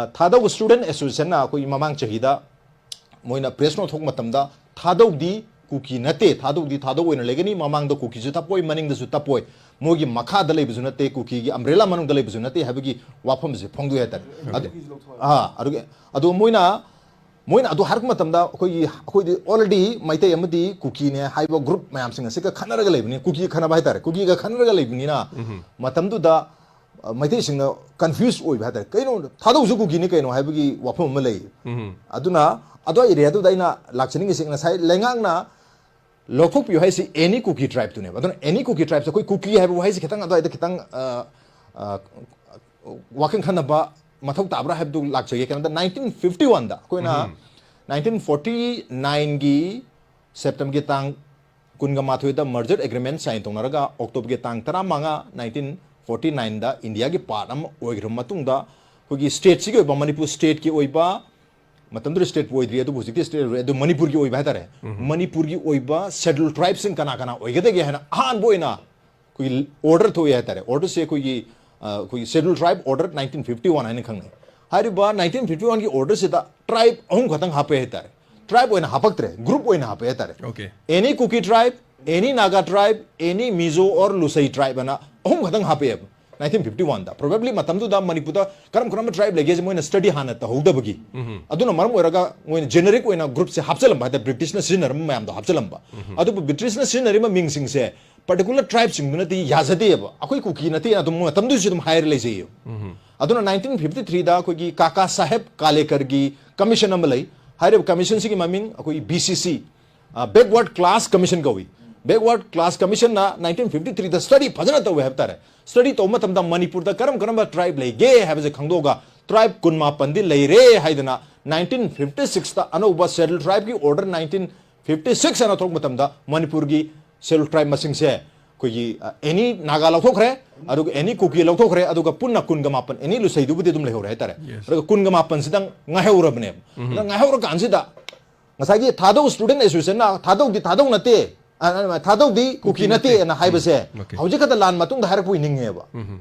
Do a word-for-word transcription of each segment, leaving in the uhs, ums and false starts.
ꯊꯥꯗꯧ student ꯑꯦꯁꯣꯁꯤꯌꯦꯁꯟꯅ ꯑꯩꯈꯣꯏꯒꯤ ꯃꯃꯥꯡ ꯆꯍꯤꯗ ꯃꯣꯏꯅ ꯄ꯭ꯔꯦꯁ ꯅꯣꯠ ꯊꯣꯛꯄ ꯃꯇꯝꯗ, ꯊꯥꯗꯧꯗꯤ ꯀꯨꯀꯤ ꯅꯠꯇꯦ, ꯊꯥꯗꯧꯗꯤ ꯊꯥꯗꯧ ꯑꯣꯏꯅ ꯂꯩꯒꯅꯤ, ꯃꯃꯥꯡꯗ ꯀꯨꯀꯤꯁꯨ ꯇꯞꯄꯣꯏ, ꯃꯅꯤꯡꯗꯁꯨ ꯇꯞꯄꯣꯏ, ꯃꯣꯏꯒꯤ ꯃꯈꯥꯗ ꯂꯩꯕꯁꯨ ꯅꯠꯇꯦ, ꯀꯨꯀꯤꯒꯤ ꯑꯝꯕ꯭ꯔꯦꯂꯥ ꯃꯅꯨꯡꯗ ꯂꯩꯕꯁꯨ ꯅꯠꯇꯦ ꯍꯥꯏꯕꯒꯤ ꯋꯥꯐꯝꯁꯦ ꯐꯣꯡꯗꯣꯛꯑꯦ ꯍꯥꯏꯇꯥꯔꯦ꯫ ꯑꯗꯨ, ꯑꯥ, ꯑꯗꯨꯒꯤ, ꯑꯗꯣ ꯃꯣꯏꯅ, ꯃꯣꯏꯅ ꯑꯗꯨ ꯍꯥꯏꯔꯛꯄ ꯃꯇꯝꯗ ꯑꯩꯈꯣꯏꯒꯤ, ꯑꯩꯈꯣꯏꯗꯤ already ꯃꯩꯇꯩ ꯑꯃꯗꯤ ꯀꯨꯀꯤꯅꯦ ꯍꯥꯏꯕ ꯒ꯭ꯔꯨꯞ ꯃꯌꯥꯝꯁꯤꯡ ꯑꯁꯤꯒ ꯈꯠꯅꯔꯒ ꯂꯩꯕꯅꯤ, ꯀꯨꯀꯤꯒ ꯈꯠꯅꯕ ꯍꯥꯏꯇꯥꯔꯦ, ꯀꯨꯀꯤꯒ ꯈꯠꯅꯔꯒ ꯂꯩꯕꯅꯤꯅ ꯃꯇꯝꯗꯨꯗ ꯑ, ꯃꯩꯇꯩꯁꯤꯡꯅ ꯀꯟꯐ꯭ꯌꯨꯁ ꯑꯣꯏꯕ ꯍꯥꯏꯇꯥꯔꯦ꯫ ꯀꯩꯅꯣ, ꯊꯥꯗꯧꯁꯨ ꯀꯨꯀꯤꯅꯤ ꯀꯩꯅꯣ ꯍꯥꯏꯕꯒꯤ ꯋꯥꯐꯝ ꯑꯃ ꯂꯩ꯫ ꯑꯗꯨꯅ ꯑꯗꯨ ꯑꯦꯔꯤꯌꯥꯗꯨꯗ ꯑꯩꯅ ꯂꯥꯛꯆꯅꯤꯡꯉꯤꯁꯤ, ꯉꯁꯥꯏ ꯂꯩꯉꯥꯛꯅ ꯂꯧꯊꯣꯛꯄꯤꯌꯨ ꯍꯥꯏꯁꯤ ꯑꯦꯅꯤ ꯀꯨꯀꯤ ꯇ꯭ꯔꯥꯏꯕꯇꯨꯅꯦꯕ꯫ ꯑꯗꯨꯅ ꯑꯦꯅꯤ ꯀꯨꯀꯤ ꯇ꯭ꯔꯥꯏꯕꯁꯦ ꯑꯩꯈꯣꯏ ꯀꯨꯀꯤ ꯍꯥꯏꯕ ꯋꯥꯍꯩꯁꯤ ꯈꯤꯇꯪ ꯑꯗꯨꯋꯥꯏꯗ ꯈꯤꯇꯪ, ꯑ, ꯑ, ꯋꯥꯈꯜ ꯈꯟꯅꯕ ꯃꯊꯧ ꯇꯥꯕ꯭ꯔꯥ ꯍꯥꯏꯕꯗꯨ ꯂꯥꯛꯆꯒꯦ꯫ ꯀꯩꯅꯣꯗ ꯅꯥꯏꯟꯇꯤꯟ ꯐꯤꯐꯇꯤ ꯋꯥꯟꯗ ꯑꯩꯈꯣꯏꯅ ꯅꯥꯏꯟꯇꯤꯟ ꯐꯣꯔꯇꯤ ꯅꯥꯏꯟꯒꯤ ꯁꯦꯞꯇꯦꯝꯕꯔꯒꯤ ꯇꯥꯡ ꯀꯨꯟꯒ ꯃꯥꯊꯣꯏꯗ ꯃꯔꯖꯔ ꯑꯦꯒ꯭ꯔꯤꯃꯦꯟ ꯁꯥꯏꯟ ꯇꯧꯅꯔꯒ ꯑꯣꯛꯇꯣꯕꯔꯒꯤ ꯇꯥꯡ ꯇꯔꯥꯃꯉꯥ, ꯅꯥꯏꯟꯇꯤꯟ ꯐꯣꯔꯇꯤ ꯅꯥꯏꯟꯗ ꯏꯟꯗꯤꯌꯥꯒꯤ ꯄꯥꯔꯠ ꯑꯃ ꯑꯣꯏꯈ꯭ꯔꯕ ꯃꯇꯨꯡꯗ ꯑꯩꯈꯣꯏꯒꯤ ꯁ꯭ꯇꯦꯠꯁꯤꯒꯤ ꯑꯣꯏꯕ, ꯃꯅꯤꯄꯨꯔ ꯁ꯭ꯇꯦꯠꯀꯤ ꯑꯣꯏꯕ, ꯃꯇꯝꯗꯨꯗ ꯁ꯭ꯇꯦꯠꯄꯨ ꯑꯣꯏꯗ꯭ꯔꯤ, ꯑꯗꯨꯕꯨ ꯍꯧꯖꯤꯛꯇꯤ ꯁ꯭ꯇꯦꯠ ꯑꯣꯏꯔꯦ, ꯑꯗꯨ ꯃꯅꯤꯄꯨꯔꯒꯤ ꯑꯣꯏꯕ ꯍꯥꯏꯇꯥꯔꯦ, ꯃꯅꯤꯄꯨꯔꯒꯤ ꯑꯣꯏꯕ ꯁꯦꯗ꯭ꯌꯨꯜ ꯇ꯭ꯔꯥꯏꯕꯁꯤꯡ ꯀꯅꯥ ꯀꯅꯥ ꯑꯣꯏꯒꯗꯒꯦ ꯍꯥꯏꯅ ꯑꯍꯥꯟꯕ ꯑꯣꯏꯅ ꯑꯩꯈꯣꯏꯒꯤ ꯑꯣꯔꯗꯔ ꯊꯣꯛꯑꯦ ꯍꯥꯏꯇꯥꯔꯦ꯫ ꯑꯣꯔꯗꯔꯁꯦ ꯑꯩꯈꯣꯏꯒꯤ, ꯑ, ꯑꯩꯈꯣꯏꯒꯤ ꯁꯦꯗ꯭ꯌꯨꯜ ꯇ꯭ꯔꯥꯏꯕ ꯑꯣꯔꯗꯔ ꯅꯥꯏꯟꯇꯤꯟ ꯐꯤꯐꯇꯤ ꯋꯥꯟ ꯍꯥꯏꯅ ꯈꯪꯅꯩ꯫ ꯍꯥꯏꯔꯤꯕ ꯅꯥꯏꯟꯇꯤꯟ ꯐꯤꯐꯇꯤ ꯋꯥꯟꯒꯤ ꯑꯣꯔꯗꯔꯁꯤꯗ ꯇ꯭ꯔꯥꯏꯕ ꯑꯍꯨꯝ ꯈꯛꯇꯪ ꯍꯥꯞꯄꯦ ꯍꯥꯏꯇꯥꯔꯦ꯫ ꯇ꯭ꯔꯥꯏꯕ ꯑꯣꯏꯅ ꯍꯥꯞꯄꯛꯇ꯭ꯔꯦ, ꯒ꯭ꯔꯨꯞ ꯑꯣꯏꯅ ꯍꯥꯞꯄꯦ ꯍꯥꯏꯇꯥꯔꯦ꯫ Okay. Any Kuki tribe, any Naga tribe, any Mizo or Lushai tribe ꯑꯅ ꯑꯍꯨꯝ ꯈꯛꯇꯪ ꯍꯥꯞꯄꯛꯑꯦꯕ ꯅꯥꯏꯟꯇꯤꯟ ꯐꯤꯐꯇꯤ ꯋꯥꯟꯗ꯫ Probably ꯃꯇꯝꯗꯨꯗ ꯃꯅꯤꯄꯨꯔꯗ ꯀꯔꯝ ꯀꯔꯝꯕ ꯇ꯭ꯔꯥꯏꯕ ꯂꯩꯒꯦꯁꯦ ꯃꯣꯏꯅ ꯁ꯭ꯇꯗꯤ ꯍꯥꯟꯅ ꯇꯧꯍꯧꯗꯕꯒꯤ꯫ ꯑꯗꯨꯅ ꯃꯔꯝ ꯑꯣꯏꯔꯒ ꯃꯣꯏꯅ ꯖꯦꯅꯦꯔꯤꯛ ꯑꯣꯏꯅ ꯒ꯭ꯔꯨꯞꯁꯦ ꯍꯥꯞꯆꯜꯂꯝꯕ ꯍꯥꯏꯇꯥꯔꯦ, ꯕ꯭ꯔꯤꯇꯤꯁꯅ ꯁꯤꯖꯤꯟꯅꯔꯝꯕ ꯃꯌꯥꯝꯗꯣ ꯍꯥꯞꯆꯜꯂꯝꯕ꯫ ꯑꯗꯨꯕꯨ ꯕ꯭ꯔꯤꯇꯤꯁꯅ ꯁꯤꯖꯤꯟꯅꯔꯤꯕ ꯃꯤꯡꯁꯤꯡꯁꯦ ꯄꯥꯔꯇꯤꯀꯨꯂꯔ ꯇ꯭ꯔꯥꯏꯕꯁꯤꯡꯗꯨꯅꯗꯤ ꯌꯥꯖꯗꯦꯕ, ꯑꯩꯈꯣꯏ ꯀꯨꯀꯤ ꯅꯠꯇꯦꯅ ꯑꯗꯨꯝ ꯃꯇꯝꯗꯨꯁꯨ ꯑꯗꯨꯝ ꯍꯥꯏꯔ ꯂꯩꯖꯩꯌꯦꯕ꯫ ꯑꯗꯨꯅ ꯅꯥꯏꯟꯇꯤꯟ ꯐꯤꯐꯇꯤ ꯊ꯭ꯔꯤꯗ ꯑꯩꯈꯣꯏꯒꯤ ꯀꯥꯀꯥ ꯁꯥꯍꯦꯕ ꯀꯥꯂꯦꯀꯔꯒꯤ ꯀꯃꯤꯁꯟ ꯑꯃ ꯂꯩ꯫ ꯍꯥꯏꯔꯤꯕ ꯀꯃꯤꯁꯟꯁꯤꯒꯤ ꯃꯃꯤꯡ ꯑꯩꯈꯣꯏꯒꯤ ꯕꯤ ꯁꯤ ꯁꯤ, ꯕꯦꯛꯋꯥꯔꯗ ꯀ꯭ꯂꯥꯁ ꯀꯃꯤꯁꯟ ꯀꯧꯏ꯫ ꯕꯦꯛꯋꯥꯔꯗ ꯀ꯭ꯂꯥꯁ ꯀꯃꯤꯁꯟꯅ ꯅꯥꯏꯟꯇꯤꯟ ꯐꯤꯐꯇꯤ ꯊ꯭ꯔꯤꯗ ꯁ꯭ꯇꯗꯤ ꯐꯖꯅ ꯇꯧꯋꯦ ꯍꯥꯏꯕ ꯇꯥꯔꯦ꯫ ꯁ꯭ꯇꯗꯤ ꯇꯧꯕ ꯃꯇꯝꯗ ꯃꯅꯤꯄꯨꯔꯗ ꯀꯔꯝ ꯀꯔꯝꯕ ꯇ꯭ꯔꯥꯏꯕ ꯂꯩꯒꯦ ꯍꯥꯏꯕꯁꯦ ꯈꯪꯗꯣꯛꯑꯒ ꯇ꯭ꯔꯥꯏꯕ ꯀꯨꯟꯃꯥꯄꯟꯗꯤ ꯂꯩꯔꯦ ꯍꯥꯏꯗꯅ ꯅꯥꯏꯟꯇꯤꯟ ꯐꯤꯐꯇꯤ ꯁꯤꯛꯁꯇ ꯑꯅꯧꯕ ꯁꯦꯗ꯭ꯌꯨꯜ ꯇ꯭ꯔꯥꯏꯕꯀꯤ ꯑꯣꯔꯗꯔ ꯅꯥꯏꯟꯇꯤꯟ ꯐꯤꯐꯇꯤ ꯁꯤꯛꯁ ꯍꯥꯏꯅ ꯊꯣꯛꯄ ꯃꯇꯝꯗ ꯃꯅꯤꯄꯨꯔꯒꯤ ꯁꯦꯗ꯭ꯌꯨꯜ ꯇ꯭ꯔꯥꯏꯕ ꯃꯁꯤꯡꯁꯦ ꯑꯩꯈꯣꯏꯒꯤ, ꯑ, ꯑꯦꯅꯤ ꯅꯥꯒꯥ ꯂꯧꯊꯣꯛꯈ꯭ꯔꯦ, ꯑꯗꯨꯒ ꯑꯦꯅꯤ ꯀꯨꯀꯤ ꯂꯧꯊꯣꯛꯈ꯭ꯔꯦ, ꯑꯗꯨꯒ ꯄꯨꯟꯅ ꯀꯨꯟꯒ ꯃꯥꯄꯟ, ꯑꯦꯅꯤ ꯂꯨꯁꯩꯗꯨꯕꯨꯗꯤ ꯑꯗꯨꯝ ꯂꯩꯍꯧꯔꯦ ꯍꯥꯏꯇꯥꯔꯦ꯫ Yes. ꯑꯗꯨꯒ ꯀꯨꯟꯒ ꯃꯥꯄꯟꯁꯤꯗꯪ ꯉꯥꯏꯍꯧꯔꯕꯅꯦꯕ꯫ ꯑꯗ ꯉꯥꯏꯍꯧꯔꯀꯥꯟꯁꯤꯗ ꯉꯁꯥꯏꯒꯤ ꯊꯥꯗꯧ ꯁ꯭ꯇꯨꯗꯦꯟꯠ ꯑꯦꯁꯣꯁꯤꯌꯦꯁꯟꯅ ꯊꯥꯗꯧꯗꯤ ꯊꯥꯗꯧ ꯅꯠꯇꯦ, ꯑ, ꯑ, ꯊꯥꯗꯧꯗꯤ ꯀꯨꯀꯤ ꯅꯠꯇꯦ ꯑꯅ ꯍꯥꯏꯕꯁꯦ Okay. ꯍꯧꯖꯤꯛ ꯈꯛꯇ ꯂꯥꯟ ꯃꯇꯨꯡꯗ ꯍꯥꯏꯔꯛꯄ ꯑꯣꯏ ꯅꯤꯡꯉꯦꯕ꯫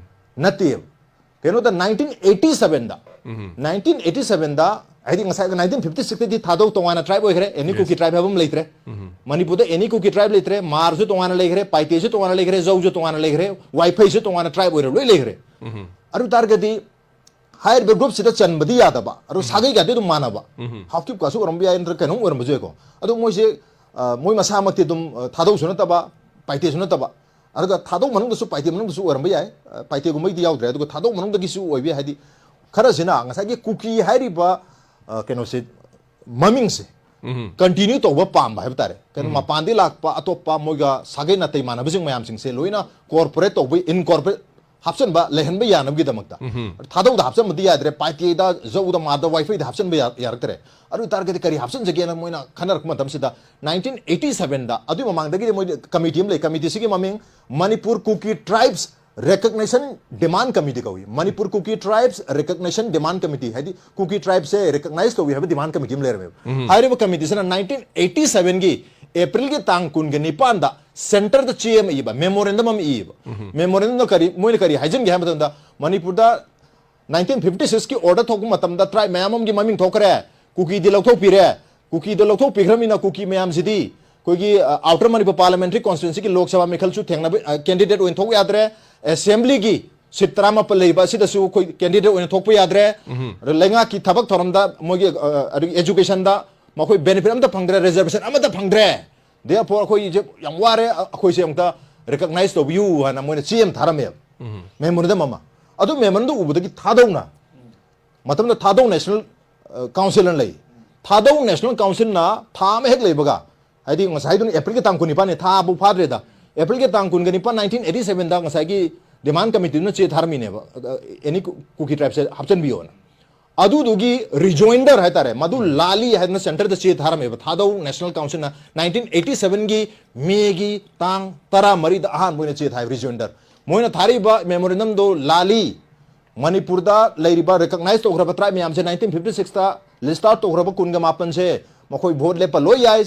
ꯅꯠꯇꯦꯕ꯫ ꯀꯩꯅꯣꯗ ꯅꯥꯏꯟꯇꯤꯟ ꯑꯩꯠꯇꯤ ꯁꯚꯦꯟꯗ, ꯅꯥꯏꯟꯇꯤꯟ ꯑꯩꯠꯇꯤ ꯁꯚꯦꯟꯗ, ꯍꯥꯏꯗꯤ ꯉꯁꯥꯏ ꯅꯥꯏꯟꯇꯤꯟ ꯐꯤꯐꯇꯤ ꯁꯤꯛꯁꯇꯗꯤ ꯊꯥꯗꯧ ꯇꯣꯉꯥꯟꯅ ꯇ꯭ꯔꯥꯏꯕ ꯑꯣꯏꯈ꯭ꯔꯦ, ꯑꯦꯅꯤ ꯀꯨꯀꯤ ꯇ꯭ꯔꯥꯏꯕ ꯍꯥꯏꯕ ꯑꯃ ꯂꯩꯇ꯭ꯔꯦ꯫ ꯃꯅꯤꯄꯨꯔꯗ ꯑꯦꯅꯤ ꯀꯨꯀꯤ ꯇ꯭ꯔꯥꯏꯕ ꯂꯩꯇ꯭ꯔꯦ, ꯃꯥꯔꯁꯨ ꯇꯣꯉꯥꯟꯅ ꯂꯩꯈ꯭ꯔꯦ, ꯄꯥꯏꯇꯦꯁꯨ ꯇꯣꯉꯥꯟꯅ ꯂꯩꯈ꯭ꯔꯦ, ꯖꯧꯁꯨ ꯇꯣꯉꯥꯟꯅ ꯂꯩꯈ꯭ꯔꯦ, ꯋꯥꯏꯐꯩꯁꯨ ꯇꯣꯉꯥꯟꯅ ꯇ꯭ꯔꯥꯏꯕ ꯑꯣꯏꯔ ꯂꯣꯏ ꯂꯩꯈ꯭ꯔꯦ꯫ ꯑꯗꯨ ꯇꯥꯔꯒꯗꯤ ꯍꯥꯏꯔꯤꯕ ꯒ꯭ꯔꯨꯞꯁꯤꯗ ꯆꯟꯕꯗꯤ ꯌꯥꯗꯕ, ꯑꯗꯣ ꯁꯥꯒꯩꯒꯗꯤ ꯑꯗꯨꯝ ꯃꯥꯟꯅꯕ꯫ ꯍꯥꯎꯀꯤꯞꯀꯁꯨ ꯑꯣꯏꯔꯝꯕ ꯌꯥꯏ, ꯅꯠꯇ꯭ꯔꯒ ꯀꯩꯅꯣꯝ ꯑꯣꯏꯔꯝꯕꯁꯨ ꯌꯥꯏꯀꯣ꯫ ꯑꯗꯣ ꯃꯣꯏꯁꯦ, ꯑ, ꯃꯣꯏ ꯃꯁꯥꯃꯛꯇꯤ ꯑꯗꯨꯝ, ꯑ, ꯊꯥꯗꯧꯁꯨ ꯅꯠꯇꯕ, ꯄꯥꯏꯇꯦꯁꯨ ꯅꯠꯇꯕ, ꯑꯗꯨꯒ ꯊꯥꯗꯧ ꯃꯅꯨꯡꯗꯁꯨ, ꯄꯥꯏꯇꯦ ꯃꯅꯨꯡꯗꯁꯨ ꯑꯣꯏꯔꯝꯕ ꯌꯥꯏ, ꯑ, ꯄꯥꯏꯇꯦꯒꯨꯝꯕꯒꯤꯗꯤ ꯌꯥꯎꯗ꯭ꯔꯦ, ꯑꯗꯨꯒ ꯊꯥꯗꯧ ꯃꯅꯨꯡꯗꯒꯤꯁꯨ ꯑꯣꯏꯕ ꯌꯥꯏ꯫ ꯍꯥꯏꯗꯤ ꯈꯔꯁꯤꯅ ꯉꯁꯥꯏꯒꯤ ꯀꯨꯀꯤ ꯍꯥꯏꯔꯤꯕ, ꯑ, ꯀꯩꯅꯣꯁꯦ, ꯃꯃꯤꯡꯁꯦ ꯀꯟꯇꯤꯅ꯭ꯌꯨ ꯇꯧꯕ ꯄꯥꯝꯕ ꯍꯥꯏꯕ ꯇꯥꯔꯦ꯫ ꯀꯩꯅꯣ, ꯃꯄꯥꯟꯗꯒꯤ ꯂꯥꯛꯄ ꯑꯇꯣꯞꯄ ꯃꯣꯏꯒ ꯁꯥꯒꯩ ꯅꯥꯇꯩ ꯃꯥꯟꯅꯕꯁꯤꯡ ꯃꯌꯥꯝꯁꯤꯡꯁꯦ ꯂꯣꯏꯅ ꯀꯣꯔꯄꯣꯔꯦꯠ ꯇꯧꯕ, ꯏꯟꯀꯣꯔꯄꯣꯔꯦꯠ ꯍꯥꯞꯆꯤꯟꯕ, ꯂꯩꯍꯟꯕ ꯌꯥꯅꯕꯒꯤꯗꯃꯛꯇ꯫ ꯊꯥꯗꯧꯗ ꯍꯥꯞꯆꯤꯟꯕꯗꯤ ꯌꯥꯗ꯭ꯔꯦ, ꯄꯥꯏꯇꯦꯗ, ꯖꯧꯗ, ꯃꯥꯗ, ꯋꯥꯏꯐꯩꯗ ꯍꯥꯞꯆꯤꯟꯕ ꯌꯥ-, ꯌꯥꯔꯛꯇ꯭ꯔꯦ꯫ ꯑꯗꯨ ꯑꯣꯏ ꯇꯥꯔꯒꯗꯤ ꯀꯔꯤ ꯍꯥꯞꯆꯤꯟꯖꯒꯦꯅ ꯃꯣꯏꯅ ꯈꯟꯅꯔꯛꯄ ꯃꯇꯝꯁꯤꯗ, ꯅꯥꯏꯟꯇꯤꯟ ꯑꯩꯠꯇꯤ ꯁꯚꯦꯟꯗ, ꯑꯗꯨꯒꯤ ꯃꯃꯥꯡꯗꯒꯤꯗꯤ ꯃꯣꯏ ꯀꯃꯤꯇꯤ ꯑꯃ ꯂꯩ, ꯀꯃꯤꯇꯤꯁꯤꯒꯤ ꯃꯃꯤꯡ ꯃꯅꯤꯄꯨꯔ ꯀꯨꯀꯤ ꯇ꯭ꯔꯥꯏꯕꯁ ꯔꯦꯀꯛꯅꯦꯁꯟ ꯗꯤꯃꯥꯟ ꯀꯃꯤꯇꯤ ꯀꯧꯏ, ꯃꯅꯤꯄꯨꯔ ꯀꯨꯀꯤ ꯇ꯭ꯔꯥꯏꯕꯁ ꯔꯦꯀꯛꯅꯦꯁꯟ ꯗꯤꯃꯥꯟ ꯀꯃꯤꯇꯤ, ꯍꯥꯏꯗꯤ ꯀꯨꯀꯤ ꯇ꯭ꯔꯥꯏꯕꯁꯦ ꯔꯦꯀꯛꯅꯥꯏꯁ ꯇꯧꯏ ꯍꯥꯏꯕ ꯗꯤꯃꯥꯟ ꯀꯃꯤꯇꯤ ꯑꯃ ꯂꯩꯔꯝꯃꯦꯕ꯫ ꯍꯥꯏꯔꯤꯕ ꯀꯃꯤꯇꯤꯁꯤꯅ ꯅꯥꯏꯟꯇꯤꯟ ꯑꯩꯠꯇꯤ ꯁꯚꯦꯟꯒꯤ ꯑꯦꯄ꯭ꯔꯤꯜꯒꯤ ꯇꯥꯡ ꯀꯨꯟꯒ ꯅꯤꯄꯥꯟꯗ ꯁꯦꯟꯇꯔꯗ ꯆꯦ ꯑꯃ ꯏꯕ, ꯃꯦꯃꯣꯔꯦꯟꯗꯝ ꯑꯃ ꯏꯕ꯫ ꯃꯦꯃꯣꯔꯦꯟꯗꯝꯗ ꯀꯔꯤ, ꯃꯣꯏꯅ ꯀꯔꯤ ꯍꯥꯏꯖꯤꯟꯒꯦ ꯍꯥꯏꯕ ꯃꯇꯝꯗ, ꯃꯅꯤꯄꯨꯔꯗ ꯅꯥꯏꯟꯇꯤꯟ ꯐꯤꯐꯇꯤ ꯁꯤꯛꯁꯀꯤ ꯑꯣꯔꯗꯔ ꯊꯣꯛꯄ ꯃꯇꯝꯗ ꯇ꯭ꯔꯥꯏꯕ ꯃꯌꯥꯝ ꯑꯃꯒꯤ ꯃꯃꯤꯡ ꯊꯣꯛꯈ꯭ꯔꯦ, ꯀꯨꯀꯤꯗꯤ ꯂꯧꯊꯣꯛꯄꯤꯔꯦ꯫ ꯀꯨꯀꯤꯗꯣ ꯂꯧꯊꯣꯛꯄꯤꯈ꯭ꯔꯃꯤꯅ ꯀꯨꯀꯤ ꯃꯌꯥꯝꯁꯤꯗꯤ ꯑꯩꯈꯣꯏꯒꯤ, ꯑ, ꯑꯥꯎꯇꯔ ꯃꯅꯤꯄꯨꯔ ꯄꯥꯔꯂꯤꯌꯥꯃꯦꯟꯇꯔꯤ ꯀꯣꯟꯁꯇꯤꯇ꯭ꯌꯨꯟꯁꯤꯒꯤ ꯂꯣꯛ ꯁꯚꯥ ꯃꯤꯈꯜꯁꯨ ꯊꯦꯡꯅꯕ, ꯑ, ꯀꯦꯟꯗꯤꯗꯦꯠ ꯑꯣꯏꯅ ꯊꯣꯛꯄ ꯌꯥꯗ꯭ꯔꯦ꯫ ꯑꯦꯁꯦꯝꯕ꯭ꯂꯤꯒꯤ ꯁꯤꯠ ꯇꯔꯥꯃꯥꯄꯜ ꯂꯩꯕ ꯑꯁꯤꯗꯁꯨ ꯑꯩꯈꯣꯏ ꯀꯦꯟꯗꯤꯗꯦꯠ ꯑꯣꯏꯅ ꯊꯣꯛꯄ ꯌꯥꯗ꯭ꯔꯦ꯫ ꯑꯗ ꯂꯩꯉꯥꯛꯀꯤ ꯊꯕꯛ ꯊꯧꯔꯝꯗ ꯃꯣꯏꯒꯤ, ꯑ, ꯑꯗꯒꯤ ꯑꯦꯖꯨꯀꯦꯁꯟꯗ ꯃꯈꯣꯏ ꯕꯦꯅꯤꯐꯤꯠ ꯑꯝꯇ ꯐꯪꯗ꯭ꯔꯦ, ꯔꯤꯖꯔꯕꯦꯁꯟ ꯑꯃꯠꯇ ꯐꯪꯗ꯭ꯔꯦ꯫ Therefore ꯑꯩꯈꯣꯏꯁꯦ ꯌꯥꯝ ꯋꯥꯔꯦ, ꯑ-, ꯑꯩꯈꯣꯏꯁꯦ ꯑꯃꯨꯛꯇ ꯔꯤꯀꯛꯅꯥꯏꯁ ꯇꯧꯕꯤꯌꯨ ꯍꯥꯏꯅ ꯃꯣꯏꯅ ꯆꯦ ꯑꯃ ꯊꯥꯔꯝꯃꯦꯕ, ꯃꯦꯃꯣꯔꯦꯟꯗꯝ ꯑꯃ꯫ ꯑꯗꯨ ꯃꯦꯃꯣꯔꯦꯟꯗꯝ ꯎꯕꯗꯒꯤ ꯊꯥꯗꯧꯅ, ꯃꯇꯝꯗ ꯊꯥꯗꯧ ꯅꯦꯁꯅꯦꯜ, ꯑ, ꯀꯥꯎꯟꯁꯤꯜ ꯑꯅ ꯂꯩ꯫ ꯊꯥꯗꯧ ꯅꯦꯁꯅꯦꯜ ꯀꯥꯎꯟꯁꯤꯜꯅ ꯊꯥ ꯑꯃ ꯍꯦꯛ ꯂꯩꯕꯒ, ꯍꯥꯏꯗꯤ ꯉꯁꯥꯏꯗꯨꯅ ꯑꯦꯄ꯭ꯔꯤꯜꯒꯤ ꯇꯥꯡ ꯀꯨꯟꯅꯤꯄꯥꯟꯅꯤ, ꯊꯥꯕꯨ ꯐꯥꯗ꯭ꯔꯦꯗ, ꯑꯦꯄ꯭ꯔꯤꯜꯒꯤ ꯇꯥꯡ ꯀꯨꯟꯒ ꯅꯤꯄꯥꯟ, ꯅꯥꯏꯟꯇꯤꯟ ꯑꯩꯠꯇꯤ ꯁꯚꯦꯟꯗ ꯉꯁꯥꯏꯒꯤ ꯗꯤꯃꯥꯟ ꯀꯃꯤꯇꯤꯗꯨꯅ ꯆꯦ ꯊꯥꯔꯝꯃꯤꯅꯦꯕ, ꯑ, ꯑꯦꯅꯤ ꯀꯨ-, ꯀꯨꯀꯤ ꯇ꯭ꯔꯥꯏꯕꯁꯦ ꯍꯥꯞꯆꯤꯟꯕꯤꯌꯣꯅ꯫ ꯑꯗꯨꯗꯨꯒꯤ ꯔꯤꯖꯣꯏꯟꯗꯔ ꯍꯥꯏꯇꯥꯔꯦ, ꯃꯗꯨ ꯂꯥꯜꯂꯤ ꯍꯥꯏꯗꯅ ꯁꯦꯟꯇꯔꯗ ꯆꯦ ꯊꯥꯔꯝꯃꯦꯕ ꯊꯥꯗꯧ ꯅꯦꯁꯅꯦꯜ ꯀꯥꯎꯟꯁꯤꯜꯅ꯫ ꯅꯥꯏꯟꯇꯤꯟ ꯑꯩꯠꯇꯤ ꯁꯚꯦꯟꯒꯤ ꯃꯦꯒꯤ ꯇꯥꯡ ꯇꯔꯥꯃꯔꯤꯗ ꯑꯍꯥꯟꯕ ꯑꯣꯏꯅ ꯆꯦ ꯊꯥꯏ, ꯔꯤꯖꯣꯏꯟꯗꯔ꯫ ꯃꯣꯏꯅ ꯊꯥꯔꯤꯕ ꯃꯦꯃꯣꯔꯦꯟꯗꯝꯗꯣ ꯂꯥꯜꯂꯤ, ꯃꯅꯤꯄꯨꯔꯗ ꯂꯩꯔꯤꯕ ꯔꯤꯀꯛꯅꯥꯏꯁ ꯇꯧꯈ꯭ꯔꯕ ꯇ꯭ꯔꯥꯏꯕ ꯃꯌꯥꯝꯁꯦ, ꯅꯥꯏꯟꯇꯤꯟ ꯐꯤꯐꯇꯤ ꯁꯤꯛꯁꯇ ꯂꯤꯁ ꯑꯥꯎꯠ ꯇꯧꯈ꯭ꯔꯕ ꯀꯨꯟꯒ ꯃꯥꯄꯟꯁꯦ, ꯃꯈꯣꯏ ꯚꯣꯠ ꯂꯦꯞꯄ ꯂꯣꯏ ꯌꯥꯏ꯫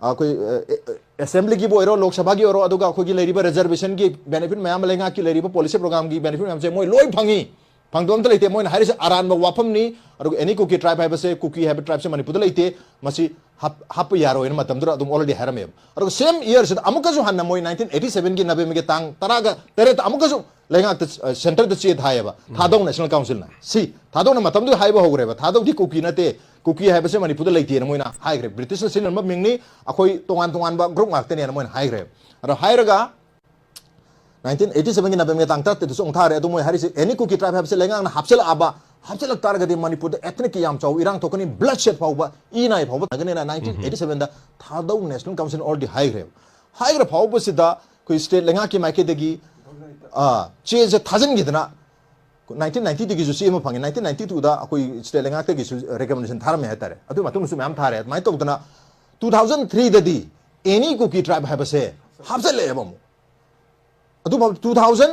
ꯑꯩꯈꯣꯏ, ꯑ, ꯑꯦ-, ꯑꯦꯁꯦꯝꯕ꯭ꯂꯤꯒꯤꯕꯨ ꯑꯣꯏꯔꯣ, ꯂꯣꯛ ꯁꯚꯥꯒꯤ ꯑꯣꯏꯔꯣ, ꯑꯗꯨꯒ ꯑꯩꯈꯣꯏꯒꯤ ꯂꯩꯔꯤꯕ ꯔꯤꯖꯔꯕꯦꯁꯟꯒꯤ ꯕꯦꯅꯤꯐꯤꯠ ꯃꯌꯥꯝ ꯑꯃ, ꯂꯩꯉꯥꯛꯀꯤ ꯂꯩꯔꯤꯕ ꯄꯣꯂꯤꯁꯤ ꯄ꯭ꯔꯣꯒ꯭ꯔꯥꯝꯒꯤ ꯕꯦꯅꯤꯐꯤꯠ ꯃꯌꯥꯝꯁꯦ ꯃꯣꯏ ꯂꯣꯏ ꯐꯪꯉꯤ꯫ ꯐꯪꯗꯕ ꯑꯝꯇ ꯂꯩꯇꯦ꯫ ꯃꯣꯏꯅ ꯍꯥꯏꯔꯤꯁꯦ ꯑꯔꯥꯟꯕ ꯋꯥꯐꯝꯅꯤ꯫ ꯑꯗꯨꯒ any Kuki tribe ꯍꯥꯏꯕꯁꯦ, ꯀꯨꯀꯤ ꯍꯥꯏꯕ tribeꯁꯦ ꯃꯅꯤꯄꯨꯔꯗ ꯂꯩꯇꯦ, ꯃꯁꯤ ꯍꯥꯞ-, ꯍꯥꯞꯄ ꯌꯥꯔꯣꯏꯅ ꯃꯇꯝꯗꯨꯗ ꯑꯗꯨꯝ already ꯍꯥꯏꯔꯝꯃꯦꯕ꯫ ꯑꯗꯨꯒ same yearꯁꯤꯗ ꯑꯃꯨꯛꯀꯁꯨ ꯍꯟꯅ ꯃꯣꯏ nineteen eighty sevenꯒꯤ Novemberꯒꯤ ꯇꯥꯡ ꯇꯔꯥꯒ ꯇꯔꯦꯠꯇ ꯑꯃꯨꯛꯀꯁꯨ ꯂꯩꯉꯥꯛꯇ, ꯑ, centreꯗ ꯆꯦ ꯊꯥꯏꯌꯦꯕ꯫ ꯊꯥꯗꯧ National Councilꯅ꯫ ꯁꯤ ꯊꯥꯗꯧꯅ ꯃꯇꯝꯗꯨꯗ ꯍꯥꯏꯕ ꯍꯧꯈ꯭ꯔꯦꯕ, ꯊꯥꯗꯧꯗꯤ ꯀꯨꯀꯤ ꯅꯠꯇꯦ, ꯀꯨꯀꯤ ꯍꯥꯏꯕꯁꯦ ꯃꯅꯤꯄꯨꯔꯗ ꯂꯩꯇꯦꯅ ꯃꯣꯏꯅ ꯍꯥꯏꯈ꯭ꯔꯦ꯫ ꯕ꯭ꯔꯤꯇꯤꯁꯅ ꯁꯤꯖꯤꯟꯅꯔꯝꯕ ꯃꯤꯡꯅꯤ, ꯑꯩꯈꯣꯏ ꯇꯣꯉꯥꯟ ꯇꯣꯉꯥꯟꯕ group ꯉꯥꯛꯇꯅꯦꯅ ꯃꯣꯏꯅ ꯍꯥꯏꯈ꯭ꯔꯦꯕ꯫ ꯑꯗꯣ ꯍꯥꯏꯔꯒ nineteen eighty sevenꯒꯤ Novemberꯒꯤ ꯇꯥꯡ ꯇꯔꯥꯇꯔꯦꯠꯇꯁꯨ ꯑꯃꯨꯛ ꯊꯥꯔꯦ꯫ ꯑꯗꯣ ꯃꯣꯏ ꯍꯥꯏꯔꯤꯁꯦ any Kuki tribe ꯍꯥꯏꯕꯁꯦ ꯂꯩꯉꯥꯛꯅ ꯍꯥꯞꯆꯤꯜꯂꯛꯑꯕ, ꯍꯥꯞꯆꯤꯜꯂꯛ ꯇꯥꯔꯒꯗꯤ ꯃꯅꯤꯄꯨꯔꯗ ethnicꯀꯤ ꯌꯥꯝ ꯆꯥꯎꯕ ꯏꯔꯥꯡ ꯊꯣꯛꯀꯅꯤ, bloodshed ꯐꯥꯎꯕ, ꯏ ꯅꯥꯏ ꯐꯥꯎꯕ ꯇꯥꯒꯅꯤꯅ nineteen eighty sevenꯗ ꯊꯥꯗꯧ National Council already ꯍꯥꯏꯈ꯭ꯔꯦꯕ꯫ ꯍꯥꯏꯈ꯭ꯔ ꯐꯥꯎꯕꯁꯤꯗ ꯑꯩꯈꯣꯏ state ꯂꯩꯉꯥꯛꯀꯤ ꯃꯥꯏꯀꯩꯗꯒꯤ, ꯑꯥ, ꯆꯦꯁꯦ ꯊꯥꯖꯤꯟꯈꯤꯗꯅ nineteen ninetyꯗꯒꯤꯁꯨ ꯆꯦ ꯑꯃ ꯐꯪꯉꯤ, nineteen ninety twoꯗ ꯑꯩꯈꯣꯏ state ꯂꯩꯉꯥꯛꯇꯒꯤꯁꯨ recommendation ꯊꯥꯔꯝꯃꯦ ꯍꯥꯏꯇꯥꯔꯦ꯫ ꯑꯗꯨ ꯃꯇꯨꯡꯗꯁꯨ ꯃꯌꯥꯝ ꯊꯥꯔꯦ꯫ ꯑꯗꯨꯃꯥꯏꯅ ꯇꯧꯗꯅ two thousand threeꯗꯗꯤ any Kuki tribe ꯍꯥꯏꯕꯁꯦ ꯍꯥꯞꯆꯤꯜꯂꯛꯑꯦꯕ ꯑꯃꯨꯛ꯫ ꯑꯗꯨꯐꯥꯎ two thousand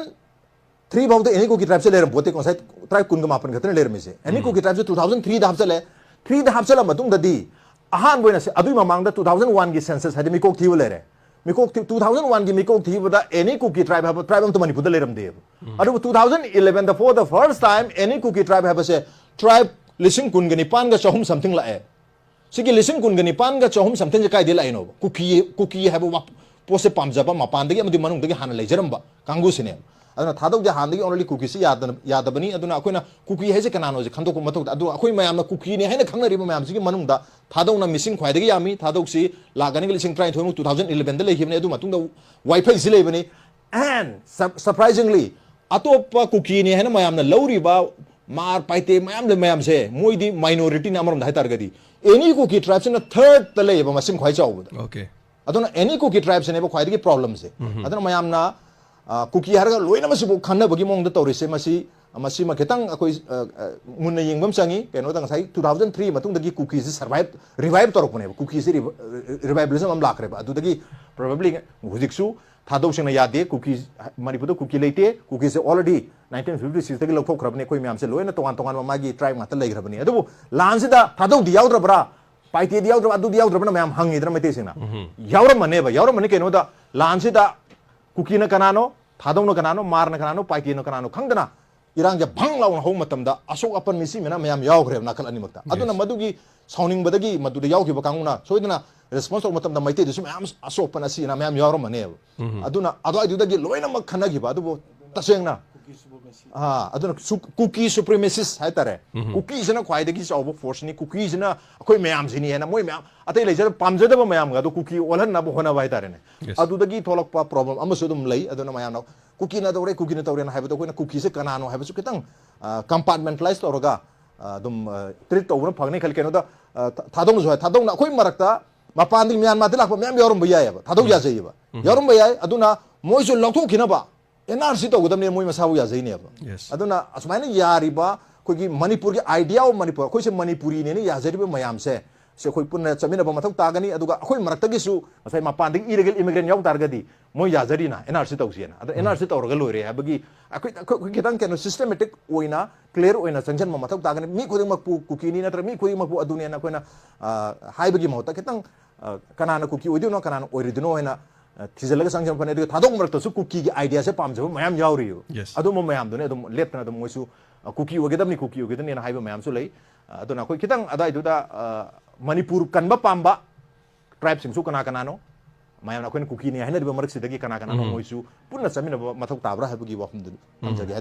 three ꯐꯥꯎꯗ any Kuki tribeꯁꯦ ꯂꯩꯔꯝ ꯄꯣꯠꯇꯦ, ꯉꯁꯥꯏ tribe ꯀꯨꯟꯒ ꯃꯥꯄꯟ ꯈꯛꯇꯅ ꯂꯩꯔꯝꯃꯤꯁꯦ꯫ Any Kuki tribeꯁꯦ two thousand threeꯗ ꯍꯥꯞꯆꯤꯜꯂꯦ꯫ Threeꯗ ꯍꯥꯞꯆꯤꯜꯂ ꯃꯇꯨꯡꯗꯗꯤ ꯑꯍꯥꯟꯕ ꯑꯣꯏꯅ ꯁꯤ-, ꯑꯗꯨꯏ ꯃꯃꯥꯡꯗ two thousand oneꯒꯤ census ꯍꯥꯏꯗꯤ ꯃꯤꯀꯣꯛ ꯊꯤꯕ ꯂꯩꯔꯦ꯫ ꯃꯤꯀꯣꯛ ꯊꯤ-, two thousand oneꯒꯤ ꯃꯤꯀꯣꯛ ꯊꯤꯕꯗ any Kuki tribe ꯍꯥꯏꯕ tribe ꯑꯝꯇ ꯃꯅꯤꯄꯨꯔꯗ ꯂꯩꯔꯝꯗꯦꯕ꯫ ꯑꯗꯨꯕꯨ two thousand elevenꯗ for the first time any Kuki tribe ꯍꯥꯏꯕꯁꯦ tribe ꯂꯤꯁꯤꯡ ꯀꯨꯟꯒ ꯅꯤꯄꯥꯟꯒ ꯆꯍꯨꯝ something ꯂꯥꯛꯑꯦ꯫ ꯁꯤꯒꯤ ꯂꯤꯁꯤꯡ ꯀꯨꯟꯒ ꯅꯤꯄꯥꯟꯒ ꯆꯍꯨꯝ somethingꯁꯦ ꯀꯥꯏꯗꯩ ꯂꯥꯛꯏꯅꯣꯕ? ꯀꯨꯀꯤ, ꯀꯨꯀꯤ ꯍꯥꯏꯕ ꯋꯥ-, ꯄꯣꯠꯁꯦ ꯄꯥꯝꯖꯕ ꯃꯄꯥꯟꯗꯒꯤ ꯑꯃꯗꯤ ꯃꯅꯨꯡꯗꯒꯤ ꯍꯥꯟꯅ ꯂꯩꯖꯔꯝꯕ ꯀꯥꯡꯕꯨꯁꯤꯅꯦꯕ꯫ ꯑꯗꯨꯅ ꯊꯥꯗꯧꯗꯤ ꯍꯥꯟꯅꯗꯒꯤ already ꯀꯨꯀꯤꯁꯤ ꯌꯥꯗꯅ, ꯌꯥꯗꯕꯅꯤ꯫ ꯑꯗꯨꯅ ꯑꯩꯈꯣꯏꯅ ꯀꯨꯀꯤ ꯍꯥꯏꯁꯦ ꯀꯅꯥꯅꯣꯁꯦ ꯈꯪꯗꯣꯛꯄ ꯃꯊꯧ ꯇꯥꯏ꯫ ꯑꯗꯨꯒ ꯑꯩꯈꯣꯏ ꯃꯌꯥꯝꯅ ꯀꯨꯀꯤꯅꯦ ꯍꯥꯏꯅ ꯈꯪꯅꯔꯤꯕ ꯃꯌꯥꯝꯁꯤꯒꯤ ꯃꯅꯨꯡꯗ ꯊꯥꯗꯧꯅ ꯃꯤꯁꯤꯡ ꯈ꯭ꯋꯥꯏꯗꯒꯤ ꯌꯥꯝꯃꯤ꯫ ꯊꯥꯗꯧꯁꯤ ꯂꯥꯛ ꯑꯅꯤꯒ ꯂꯤꯁꯤꯡ ꯇꯔꯥꯅꯤꯊꯣꯏꯃꯨꯛ two thousand elevenꯗ ꯂꯩꯈꯤꯕꯅꯦ꯫ ꯑꯗꯨ ꯃꯇꯨꯡꯗ ꯋꯥꯏꯐꯩꯁꯤ ꯂꯩꯕꯅꯤ꯫ And sur-, surprisingly, ꯑꯇꯣꯞꯄ ꯀꯨꯀꯤꯅꯤ ꯍꯥꯏꯅ ꯃꯌꯥꯝꯅ ꯂꯧꯔꯤꯕ ꯃꯥꯔ, ꯄꯥꯏꯇꯦ ꯃꯌꯥꯝ ꯂꯩ ꯃꯌꯥꯝꯁꯦ, ꯃꯣꯏꯗꯤ minorityꯅꯤ ꯑꯃꯔꯣꯝꯗ ꯍꯥꯏꯇꯥꯔꯒꯗꯤ꯫ Any Kuki tribeꯁꯤꯅ thirdꯇ ꯂꯩꯌꯦꯕ ꯃꯁꯤꯡ ꯈ꯭ꯋꯥꯏ ꯆꯥꯎꯕꯗ꯫ Okay. ꯑꯗꯨꯅ any Kuki tribeꯁꯤꯅꯦꯕ ꯈ꯭ꯋꯥꯏꯗꯒꯤ problemꯁꯦ꯫ ꯑꯗꯨꯅ ꯃꯌꯥꯝꯅ, ꯑ, ꯀꯨꯀꯤ ꯍꯥꯏꯔꯒ ꯂꯣꯏꯅꯃꯛꯁꯤꯕꯨ ꯈꯟꯅꯕꯒꯤ ꯃꯑꯣꯡꯗ ꯇꯧꯔꯤꯁꯦ, ꯃꯁꯤ, ꯃꯁꯤꯃ ꯈꯤꯇꯪ ꯑꯩꯈꯣꯏ, ꯑ, ꯑ, ꯃꯨꯟꯅ ꯌꯦꯡꯕ ꯑꯃ ꯆꯪꯉꯤ꯫ ꯀꯩꯅꯣꯗ ꯉꯁꯥꯏ two thousand three ꯃꯇꯨꯡꯗꯒꯤ ꯀꯨꯀꯤꯁꯤ survive, revive ꯇꯧꯔꯛꯄꯅꯦꯕ꯫ ꯀꯨꯀꯤꯁꯤ rev-, revivalism ꯑꯃ ꯂꯥꯛꯈ꯭ꯔꯦꯕ꯫ ꯑꯗꯨꯗꯒꯤ probably ꯍꯧꯖꯤꯛꯁꯨ ꯊꯥꯗꯧꯁꯤꯡꯅ ꯌꯥꯗꯦ, ꯀꯨꯀꯤ, ꯃꯅꯤꯄꯨꯔꯗ ꯀꯨꯀꯤ ꯂꯩꯇꯦ, ꯀꯨꯀꯤꯁꯦ already nineteen fifty sixꯇꯒꯤ ꯂꯧꯊꯣꯛꯈ꯭ꯔꯕꯅꯤ, ꯑꯩꯈꯣꯏ ꯃꯌꯥꯝꯁꯦ ꯂꯣꯏꯅ ꯇꯣꯉꯥꯟ ꯇꯣꯉꯥꯟꯕ ꯃꯥꯒꯤ tribe ꯉꯥꯛꯇ ꯂꯩꯈ꯭ꯔꯕꯅꯤ꯫ ꯑꯗꯨꯕꯨ ꯂꯥꯟꯁꯤꯗ ꯊꯥꯗꯧꯗꯤ ꯌꯥꯎꯗ꯭ꯔꯕ꯭ꯔꯥ, ꯄꯥꯏꯇꯦꯗꯤ ꯌꯥꯎꯗ꯭ꯔꯕ, ꯑꯗꯨꯗꯤ ꯌꯥꯎꯗ꯭ꯔꯕꯅ ꯃꯌꯥꯝ ꯍꯪꯉꯤꯗꯅ ꯃꯩꯇꯩꯁꯤꯡꯅ? ꯌꯥꯎꯔꯝꯃꯅꯦꯕ꯫ ꯌꯥꯎꯔꯝꯃꯅꯤ꯫ ꯀꯩꯅꯣꯗ ꯂꯥꯟꯁꯤꯗ ꯀꯨꯀꯤꯅ ꯀꯅꯥꯅꯣ, ꯊꯥꯗꯧꯅ ꯀꯅꯥꯅꯣ, ꯃꯥꯔꯅ ꯀꯅꯥꯅꯣ, ꯄꯥꯏꯇꯦꯅ ꯀꯅꯥꯅꯣ ꯈꯪꯗꯅ ꯏꯔꯥꯡꯁꯦ ꯚꯪ ꯂꯥꯎꯅ ꯍꯧꯕ ꯃꯇꯝꯗ ꯑꯁꯣꯛ ꯑꯄꯟ ꯃꯤꯁꯤ ꯃꯌꯥꯝ ꯃꯌꯥꯝ ꯌꯥꯎꯈ꯭ꯔꯦꯕ ꯅꯥꯀꯜ ꯑꯅꯤꯃꯛꯇ꯫ ꯑꯗꯨꯅ ꯃꯗꯨꯒꯤ ꯁꯥꯎꯅꯤꯡꯕꯗꯒꯤ ꯃꯗꯨꯗ ꯌꯥꯎꯈꯤꯕ ꯀꯥꯡꯕꯨꯅ ꯁꯣꯏꯗꯅ ꯔꯦꯁꯄꯣꯟꯁ ꯇꯧꯕ ꯃꯇꯝꯗ ꯃꯩꯇꯩꯗꯁꯨ ꯃꯌꯥꯝ ꯑꯁꯣꯛ ꯑꯄꯟ ꯑꯁꯤ ꯑꯅꯥ ꯃꯌꯥꯝ ꯌꯥꯎꯔꯝꯃꯅꯦꯕ꯫ ꯑꯗꯨꯅ ꯑꯗꯨꯋꯥꯏꯗꯨꯗꯒꯤ ꯂꯣꯏꯅꯃꯛ ꯈꯟꯅꯈꯤꯕ꯫ ꯑꯗꯨꯕꯨ ꯇꯁꯦꯡꯅ ꯑꯥ, ꯑꯗꯨꯅ ꯁꯨ-, ꯀꯨꯀꯤ ꯁꯨꯄ꯭ꯔꯤꯃꯦꯁꯤꯁ ꯍꯥꯏꯇꯥꯔꯦ꯫ ꯀꯨꯀꯤꯁꯤꯅ ꯈ꯭ꯋꯥꯏꯗꯒꯤ ꯆꯥꯎꯕ ꯐꯣꯔꯁꯅꯤ꯫ ꯀꯨꯀꯤꯁꯤꯅ ꯑꯩꯈꯣꯏ ꯃꯌꯥꯝꯁꯤꯅꯤ ꯍꯥꯏꯅ ꯃꯣꯏ ꯃꯌꯥꯝ ꯑꯇꯩ ꯂꯩꯖꯗ ꯄꯥꯝꯖꯗꯕ ꯃꯌꯥꯝꯒ ꯑꯗꯨ ꯀꯨꯀꯤ ꯑꯣꯜꯍꯟꯅꯕ ꯍꯣꯠꯅꯕ ꯍꯥꯏꯇꯥꯔꯦꯅꯦ꯫ ꯑꯗꯨꯗꯒꯤ ꯊꯣꯛꯂꯛꯄ ꯄ꯭ꯔꯣꯕ꯭ꯂꯦꯝ ꯑꯃꯁꯨ ꯑꯗꯨꯝ ꯂꯩ꯫ ꯑꯗꯨꯅ ꯃꯌꯥꯝꯅ ꯀꯨꯀꯤꯅ ꯇꯧꯔꯦ, ꯀꯨꯀꯤꯅ ꯇꯧꯔꯦꯅ ꯍꯥꯏꯕꯗꯣ ꯑꯩꯈꯣꯏꯅ ꯀꯨꯀꯤꯁꯦ ꯀꯅꯥꯅꯣ ꯍꯥꯏꯕꯁꯨ ꯈꯤꯇꯪ ꯀꯝꯄꯥꯔꯠꯃꯦꯟꯇꯂꯥꯏꯁ ꯇꯧꯔꯒ ꯑ, ꯑꯗꯨꯝ ꯇ꯭ꯔꯤꯠ ꯇꯧꯕꯅ ꯐꯒꯅꯤ ꯈꯜꯂꯤ꯫ ꯀꯩꯅꯣꯗ ꯑ, ꯊꯥ-, ꯊꯥꯗꯣꯡꯅꯁꯨ ꯍꯥꯏ, ꯊꯥꯗꯣꯡꯅ ꯑꯩꯈꯣꯏ ꯃꯔꯛꯇ ꯃꯄꯥꯟꯗꯒꯤ ꯃ꯭ꯌꯥꯟꯃꯥꯔꯗ ꯂꯥꯛꯄ ꯃꯌꯥꯝ ꯌꯥꯎꯔꯝꯕ ꯌꯥꯏꯑꯕ, ꯊꯥꯗꯣꯛ ꯌꯥꯖꯩꯑꯕ, ꯌꯥꯎꯔꯝꯕ ꯌꯥꯏ꯫ ꯑꯗꯨꯅ ꯃꯣꯏꯁꯨ ꯂꯧꯊꯣꯛꯈꯤꯅꯕ ꯑꯦꯟ ꯑꯥꯔ ꯁꯤ ꯇꯧꯒꯗꯕꯅꯦ, ꯃꯣꯏ ꯃꯁꯥꯕꯨ ꯌꯥꯖꯩꯅꯦꯕ꯫ ꯑꯗꯨꯅ ꯑꯁꯨꯃꯥꯏꯅ ꯌꯥꯔꯤꯕ ꯑꯩꯈꯣꯏꯒꯤ ꯃꯅꯤꯄꯨꯔꯒꯤ ꯑꯥꯏꯗꯤꯌꯥ ꯑꯣꯐ ꯃꯅꯤꯄꯨꯔ, ꯑꯩꯈꯣꯏꯁꯦ ꯃꯅꯤꯄꯨꯔꯤꯅꯦꯅ ꯌꯥꯖꯔꯤꯕ ꯃꯌꯥꯝꯁꯦ, ꯁꯤ ꯑꯩꯈꯣꯏ ꯄꯨꯟꯅ ꯆꯠꯃꯤꯟꯅꯕ ꯃꯊꯧ ꯇꯥꯒꯅꯤ꯫ ꯑꯗꯨꯒ ꯑꯩꯈꯣꯏ ꯃꯔꯛꯇꯒꯤꯁꯨ ꯉꯁꯥꯏ ꯃꯄꯥꯟꯗꯒꯤ ꯏꯂꯤꯒꯦꯜ ꯏꯃꯤꯒ꯭ꯔꯦꯟ ꯌꯥꯎ ꯇꯥꯔꯒꯗꯤ ꯃꯣꯏ ꯌꯥꯖꯔꯤꯅ ꯑꯦꯟ ꯑꯥꯔ ꯁꯤ ꯇꯧꯁꯦꯅ, ꯑꯗꯣ ꯑꯦꯟ ꯑꯥꯔ ꯁꯤ ꯇꯧꯔꯒ ꯂꯣꯏꯔꯦ ꯍꯥꯏꯕꯒꯤ ꯑꯩꯈꯣꯏ, ꯑꯩꯈꯣꯏ, ꯑꯩꯈꯣꯏ ꯈꯤꯇꯪ ꯀꯩꯅꯣ ꯁꯤꯁꯇꯦꯃꯦꯇꯤꯛ ꯑꯣꯏꯅ, ꯀ꯭ꯂꯤꯌꯥꯔ ꯑꯣꯏꯅ ꯆꯪꯁꯤꯟꯕ ꯃꯊꯧ ꯇꯥꯒꯅꯤ꯫ ꯃꯤ ꯈꯨꯗꯤꯡꯃꯛꯄꯨ ꯀꯨꯀꯤꯅꯤ ꯅꯠꯇ꯭ꯔꯒ ꯃꯤ ꯈꯨꯗꯤꯡꯃꯛꯄꯨ ꯑꯗꯨꯅꯦꯅ ꯑꯩꯈꯣꯏꯅ, ꯑ, ꯍꯥꯏꯕꯒꯤ ꯃꯍꯨꯠꯇ ꯈꯤꯇꯪ, ꯑ, ꯀꯅꯥꯅ ꯀꯨꯀꯤ ꯑꯣꯏꯗꯣꯏꯅꯣ, ꯀꯅꯥꯅ ꯑꯣꯏꯔꯣꯏꯗꯣꯏꯅꯣ ꯍꯥꯏꯅ, ꯑ, ꯊꯤꯖꯤꯜꯂꯒ ꯆꯪꯁꯤꯟꯕ ꯐꯅꯤ꯫ ꯑꯗꯨꯒ ꯊꯥꯗꯣꯛ ꯃꯔꯛꯇꯁꯨ ꯀꯨꯀꯤꯒꯤ ꯑꯥꯏꯗꯤꯌꯥꯁꯦ ꯄꯥꯝꯖꯕ ꯃꯌꯥꯝ ꯌꯥꯎꯔꯤꯕ꯫ ꯑꯗꯨꯝꯕ ꯃꯌꯥꯝꯗꯨꯅꯦ ꯑꯗꯨꯝ ꯂꯦꯞꯇꯅ ꯑꯗꯨꯝ ꯃꯣꯏꯁꯨ, ꯑ, ꯀꯨꯀꯤ ꯑꯣꯏꯒꯗꯕꯅꯤ, ꯀꯨꯀꯤ ꯑꯣꯏꯒꯗꯕꯅꯤꯅ ꯍꯥꯏꯕ ꯃꯌꯥꯝꯁꯨ ꯂꯩ꯫ ꯑ, ꯑꯗꯨꯅ ꯑꯩꯈꯣꯏ ꯈꯤꯇꯪ ꯑꯗꯥꯏꯗꯨꯗ, ꯑ, ꯃꯅꯤꯄꯨꯔ ꯀꯟꯕ ꯄꯥꯝꯕ ꯇ꯭ꯔꯥꯏꯕꯁꯤꯡꯁꯨ ꯀꯅꯥ ꯀꯅꯥꯅꯣ, ꯃꯌꯥꯝꯅ ꯑꯩꯈꯣꯏꯅ ꯀꯨꯀꯤꯅꯤ ꯍꯥꯏꯅꯔꯤꯕ ꯃꯔꯛꯁꯤꯗꯒꯤ ꯀꯅꯥ ꯀꯅꯥꯅꯣ, ꯃꯣꯏꯁꯨ ꯄꯨꯟꯅ ꯆꯠꯃꯤꯟꯅꯕ ꯃꯊꯧ ꯇꯥꯕ꯭ꯔꯥ ꯍꯥꯏꯕꯒꯤ ꯋꯥꯐꯝꯗꯨ ꯊꯝꯖꯒꯦ ꯍꯥꯏꯇꯥꯔꯦ꯫